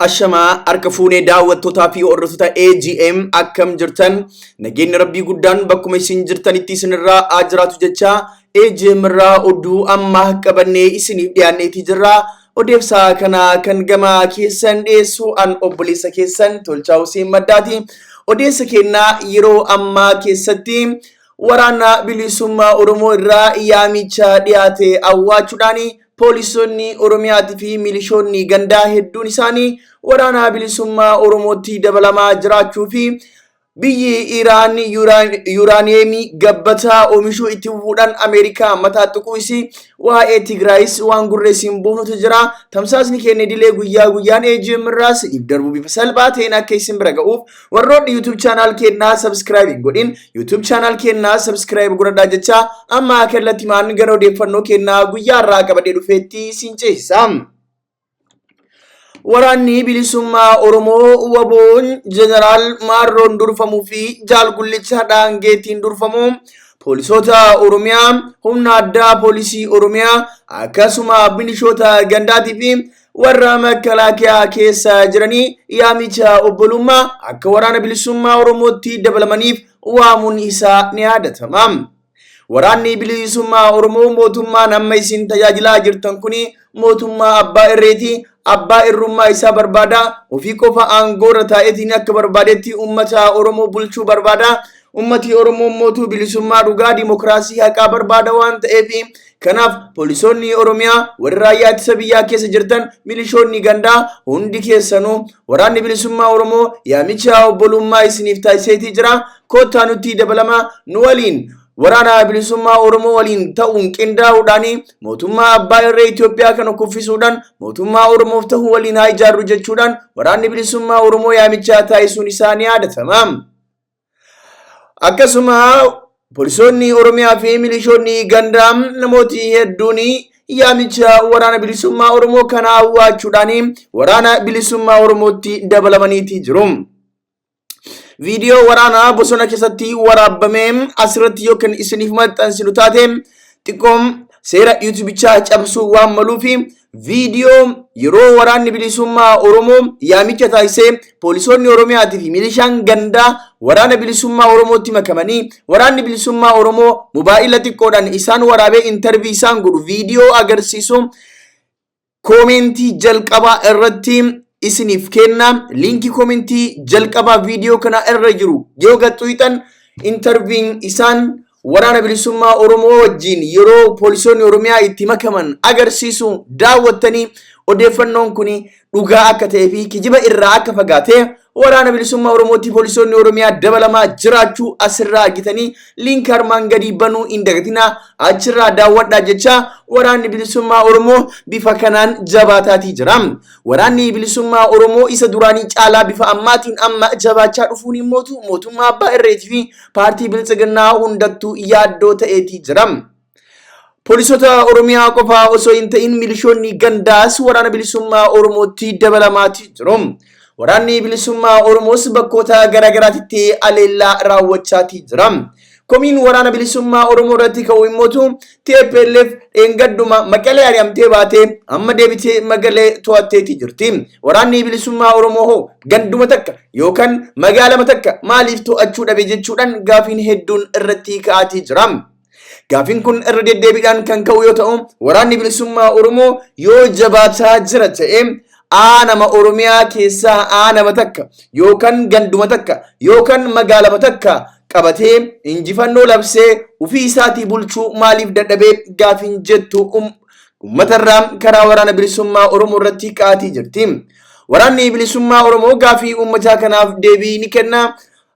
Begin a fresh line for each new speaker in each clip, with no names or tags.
Ashamaa, harka fuunee daawwattootaa fi hordoftoota AGM, akkam jirtan? Nageenyi Rabbii guddaan bakkuma isin jirtanitti isinirraa haa jiraatu jecha, AGM irraa oduu ammaa qabannee isiniif dhiyaanneetii jirra. Odeessaa kana kan gama keessan dhiyeessu an obboleessa keessan Tolchaa Hussein Maddaati. Odeessa kennaa yeroo ammaa keessatti, Waraana Bilisummaa Oromoo irraa yaamicha dhiyaate awwaachuudhaan poolisoonni Oromiyaatii fi milishoonni gandaa hedduun isaanii Waraana Bilisummaa Oromootti dabalamaa jiraachuu fi biyyi Iraan yuuraaniyeemii gabbataa oomishuu itti fufuudhaan Ameerikaa mataa tuquu isii, waa'ee Tigraayis waan gurreessiin buufnutu jira. Tamsaasni keenya idilee guyyaa guyyaan AGM irraa isiniif darbu bifa salphaa ta'een akka isin bira ga'uuf, warroonni YouTube channel keenyaa subscribe hin godhin YouTube channel keenyaa subscribe godhadhaa jecha, amma kallattimaan gara odeeffannoo keenyaa guyyaa irraa qabadhee dhufeetti isin ceesisa. Waraanni Bilisummaa Oromoo WBOn Jeneraal Maarroon durfamuu fi Jaal Gullicha Dhaangeetiin durfamu poolisoota Oromiyaa, humna addaa poolisii Oromiyaa, akkasuma milishoota gandaatii fi warra makalaakiyaa keessa jiranii yaamicha obbolummaa akka Waraana Bilisummaa Oromootti dabalamaniif waamuun isaa ni yaadatama. Waraanni Bilisummaa Oromoo mootummaan amma isin tajaajilaa jirtan kuni mootummaa abbaa irreeti. Abbaa irrummaa isaa barbaada. Ofii qofa aangoorra taa'eetiin akka barbaadetti uummata Oromoo bulchuu barbaada. Ummati Oromoo mootuu bilisummaa dhugaa, dimokiraasii haqaa barbaada waan ta'eef, kanaaf poolisoonni Oromiyaa, warri raayyaa ittisa biyyaa keessa jirtan, milishoonni gandaa hundi keessanuu, Waraanni Bilisummaa Oromoo yaamicha obbolummaa isiniif taasiseetii jira. Koottaa nutti dabalama, nu waliin Waraana Bilisummaa Oromoo waliin ta'uun qindaa'uudhaan mootummaa abbaa irree Itoophiyaa kana kuffisuudhaan mootummaa Oromoof ta'uu waliin haa ijaarru jechuudhaan Waraanni Bilisummaa Oromoo yaamicha taasisuun isaa ni yaadatama. Akkasuma poolisoonni Oromiyaa fi milishoonni gandaa namooti hedduun yaamicha Waraana Bilisummaa Oromoo kana awwaachuudhaan Waraana Bilisummaa Oromootti dabalamaniiti jiru. Viidiyoo waraanaa bosona keessatti waraabamee asirratti yoo kan isiniif maxxansinu taate, xiqqoom seera yuutubichaa cabsuu waan maluufi, viidiyoo yeroo Waraanni Bilisummaa Oromoo yaamicha taasisee poolisoonni Oromiyaatii fi milishaan gandaa Waraana Bilisummaa Oromootti makamanii, Waraanni Bilisummaa Oromoo mobaayila xiqqoodhaan isaan waraabee intarvii isaan godhu viidiyoo agarsiisu koomentii jalqabaa irratti isiniif kenna. Liinkii koomentii jalqabaa viidiyoo kana irra jiru yoo gaxxuuxan, intarviin isaan Waraana Bilisummaa Oromoo wajjin yeroo poolisoonni Oromiyaa itti makaman agarsiisu daawwattanii, odeeffannoon kun dhugaa akka ta'ee fi kijiba irraa akka fagaate, Waraana Bilisummaa Oromootti poolisoonni Oromiyaa dabalamaa jiraachuu asirraa argitanii, liinka armaan gadii banuu hin dagatinaa, achirraa daawwadhaa jecha, Waraanni Bilisummaa Oromoo bifa kanaan jabaataatii jira. Waraanni Bilisummaa Oromoo isa duraanii caalaa bifa ammaatiin amma jabaachaa dhufuun immootu mootummaa abbaa irreetii fi paartii Biltsiginnaa hundattuu yaaddoo ta'eetii jira. Poolisoota Oromiyaa qofaa osoo hin ta'in milishoonni gandaas Waraana Bilisummaa Oromootti dabalamaatii jiru. Waraanni Bilisummaa Oromoos bakkoota garaagaraatitti aleellaa raawwachaatii jira. Komiin Waraana Bilisummaa Oromoo irratti ka'u immootu TPLF dheengadduma Maqalee ari'amtee baatee amma deebitee Maqalee to'atteetii jirti. Waraanni Bilisummaa Oromoo hoo ganduma takka yookaan magaalama takka maaliif to'achuu dhabe jechuudhaan gaafiin hedduun irratti ka'aatii jira. Gaafiin kun irra deddeebiidhaan kan ka'u yoo ta'u, Waraanni Bilisummaa Oromoo yoo jabaataa jira ta'e, aanama Oromiyaa keessaa aanama takka yookaan ganduma takka yookaan magaalama takka qabatee injifannoo labsee ofii isaatii bulchuu maaliif dadhabee gaafiin jettu uummatarraa karaa Waraana Bilisummaa Oromoo irratti ka'aatii jirti. Waraanni Bilisummaa Oromoo gaafii uummataa kanaaf deebii ni kenna.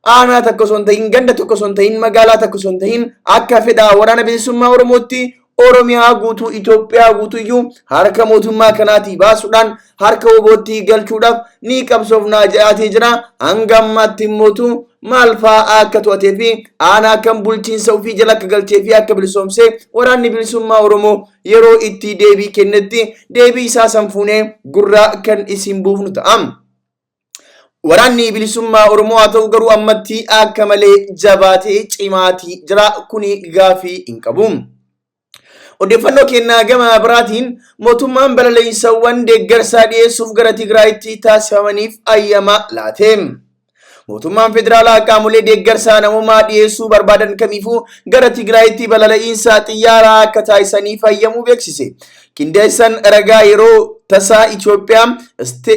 Aanaa takka osoo hin ta'in, ganda tokko osoo hin ta'in, magaalaa takka osoo hin ta'in, akka fedhaa Waraana Bilisummaa Oromootti Oromiyaa guutuu, Itoophiyaa guutuu iyyuu harka mootummaa kanaatii baasuudhaan harka WBOtti galchuudhaaf ni qabsoofnaa jedhaatee jira. Hanga ammaatti immootu maal fa'aa akka to'atee fi aanaa kan bulchiinsa ofii jala akka galchee fi akka bilisoomsee Waraanni Bilisummaa Oromoo yeroo itti deebii kennetti deebii isaa san fuunee gurraa kan isin buufnu ta'a. Waraanni Bilisummaa Oromoo haa ta'u garuu ammatti akka malee jabaatee cimaatii jira, kuni gaafii hin qabu. Odeeffannoo kennaa gama biraatiin, mootummaan balaliinsawwan deeggarsaa dhiyeessuuf gara Tigraayitti taasifamaniif ayyama laate. Mootummaan federaalaa qaamolee deeggarsaa namoomaa dhiyeessuu barbaadan kamiifuu gara Tigraayitti balali'insa xiyyaaraa akka taasisaniif hayyamuu beeksise. Qindeessan ragaa yeroo tasaa Itoophiyaa,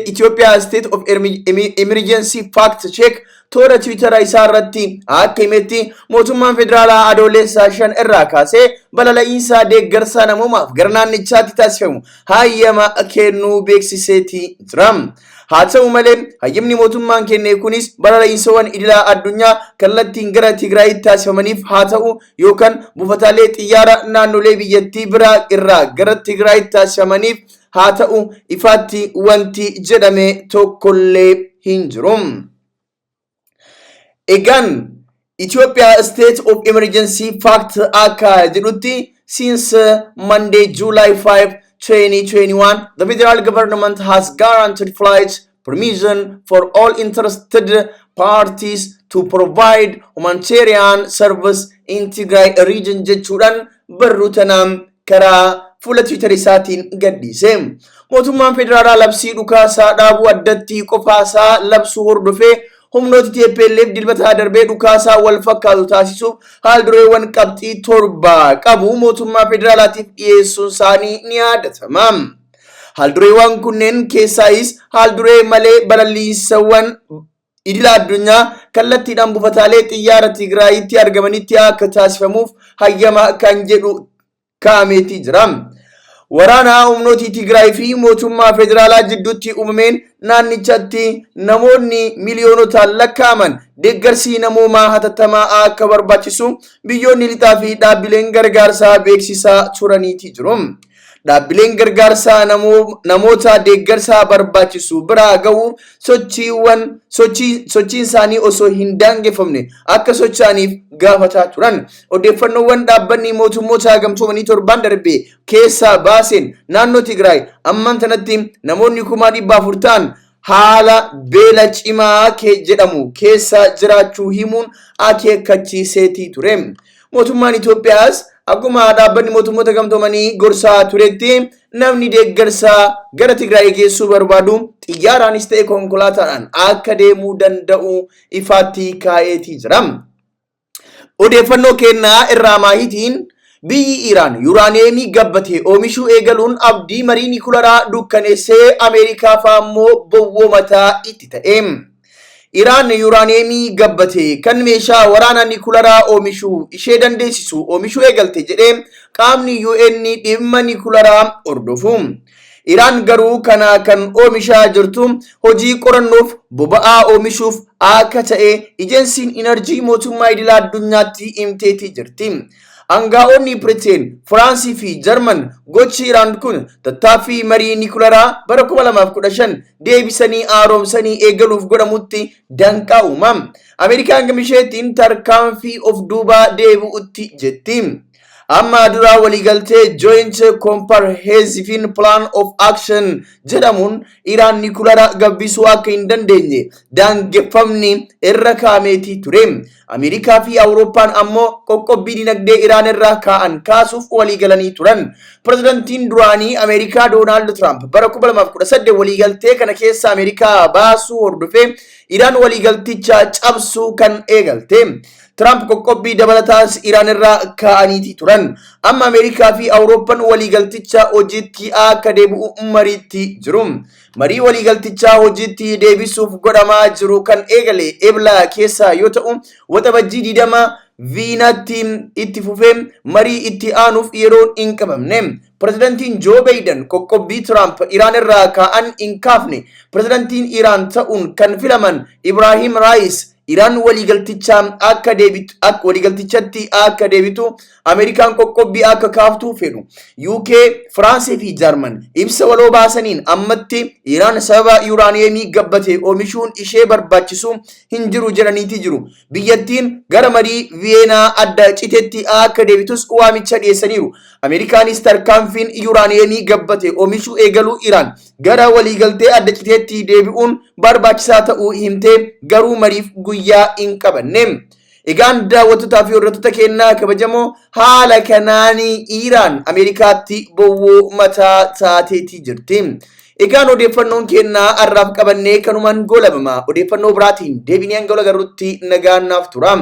Itoophiyaa State of Emergency Fact Check, toora Tiwiitara isaa irratti akka himetti, mootummaan federaalaa Adoolessa 5 irraa kaasee balali'insa deeggarsaa namoomaaf gara naannichaatti taasifamu hayyama kennuu beeksiseeti jira. Haa ta'u malee, hayyamni mootummaan kenne kunis balali'insawwan idilaa addunyaa kallattiin gara Tigraayitti taasifamaniif haa ta'u yookaan buufataalee xiyyaara naannolee biyyattii biraa irraa gara Tigraayitti taasifamaniif haa ta'u, ifaatti wanti jedhame tokkollee hin jiru. Egaan, Ethiopia State of Emergency Fact akka jedhutti, since Monday, July 5, 2021, the federal government has guaranteed flight permission for all interested parties to provide humanitarian service in Tigray region jechuudhaan barruu tanaan karaa fuula Twitter isaatiin gadhiise. Mootummaan federaalaa labsii dhukaasaa dhaabuu addatti qofaasaa labsuu hordofee, humnooti TPLF Dilbataa darbee dhukaasaa wal fakkaatu taasisuuf haal dureewwan qabxii 7 qabu mootummaa federaalaatiif dhiyeessuun isaanii ni yaadatama. Haal dureewwan kunneen keessaayis haal duree malee balalliisawwan idila addunyaa kallattiidhaan buufataalee xiyyaara Tigraayitti argamanitti akka taasifamuuf hayyama kan jedhu kaa'ameetii jira. Waraana humnooti Tigraay fi mootummaa federaalaa jidduutti uumameen naannichatti namoonni miliyoonotaan lakkaa'aman deeggarsi namoomaa hatattamaa akka barbaachisu biyyoonni lixaa fi dhaabbileen gargaarsaa beeksisaa turaniiti jiru. Dhaabbileen gargaarsaa namoota deeggarsaa barbaachisu biraa gahuuf sochiiwwan sochiin isaanii osoo hin daangeffamne akka socho'aniif gaafataa turan. Odeeffannoowwan dhaabbanni mootummoota gamtoomanii torban darbe keessaa baaseen, naannoo Tigraay ammaan tanatti namoonni 400,000 ta'an haala beela cimaa jedhamu keessa jiraachuu himuun akeekkachiiseetii ture. Mootummaan Itoophiyaas akkuma dhaabbanni mootummoota gamtoomanii gorsaa turetti, namni deeggarsa gara Tigraay geessuu barbaadu xiyyaaraanis ta'e konkolaataadhaan akka deemuu danda'u ifaatti kaa'eetii jira. Odeeffannoo kennaa irraa maahitiin, biyyi Iraan yuuraaneemii gabbate oomishuu eegaluun abdii marii nikularaa dukkaneessee, Ameerikaa fa'aa immoo bowwoo mataa itti ta'e. Iraan yuuraaneemii gabbate kan meeshaa waraana nikularaa oomishuu ishee dandeessisu oomishuu eegalte jedhee qaamni UN dhimma nikularaa hordofu. Iraan garuu kana kan oomishaa jirtu hojii qorannoof boba'aa oomishuuf akka ta'e Ejensiin Inerjii mootummaa idila addunyaatti himteetii jirti. Aangaa'onni Biriteen, Firaansii fi Jarman gochi Iraan kun tattaaffii marii nikularaa bara 2015 deebisanii haaromsanii eegaluuf godhamutti danqaa uuma. Ameerikaan gama isheetiin tarkaanfii of duubaa deebi'utti jetti. Amma dura waliigaltee Joint Comprehensive Plan of Action jedhamuun Iraan nikulara gabbisuu akka hin dandeenye daangeffamni irra kaa'ameetii ture. Ameerikaa fi Awurooppaan ammoo qoqqobbii dinagdee Iraan irraa kaa'an kaasuuf waliigalanii turan. Pirezidantiin duraanii Ameerikaa Doonaald Tiraamp bara 2018 waliigaltee kana keessa Ameerikaa baasuu hordofee Iraan waliigalticha cabsuu kan eegalte. Tiraamp qoqqobbii dabalataas Iraan irraa kaa'aniitii turan. Amma Ameerikaa fi Awurooppaan waliigalticha hojiitti akka deebi'u mariitti jiru. Marii waliigaltichaa hojiitti deebisuuf godhamaa jiru kan eegale Ebla keessa yoo ta'u, Waxabajjii 20 Viinaatti itti fufee marii itti aanuuf yeroon hin qabamne. Pirezidantiin Joo Baayiden qoqqobbii Tiraamp Iraan irraa kaa'an hin kaafne. Pirezidantiin Iraan ta'uun kan filaman Ibraahim Raayis Iraan waliigaltichatti akka deebitu, Ameerikaan qoqqobbii akka kaaftu fedhu. UK, Firaansii fi Jarman ibsa waloo baasaniin ammatti Iraan sababa yuuraaniyeemii gabbate oomishuun ishee barbaachisu hin jiru jedhaniiti jiru. Biyyattiin gara marii Viyeenaa adda citetti akka deebitus waamicha dhiyeessaniiru. Ameerikaanis tarkaanfiin yuuraaniyeemii gabbate oomishuu eegaluu Iraan gara waliigaltee adda citeetti deebi'uun barbaachisaa ta'uu himtee, garuu mariif guyyaa hin qabanne. Egaan daawwattootaa fi hordoftoota keenyaa kabajamoo, haala kanaan Iiraan Ameerikaatti bowwoo mataa taateetii jirti. Egaan odeeffannoon keenyaa har'aaf qabannee kanumaan goolabama. Odeeffannoo biraatiin deebinee hanga wal agarrutti nagaan naaf tura.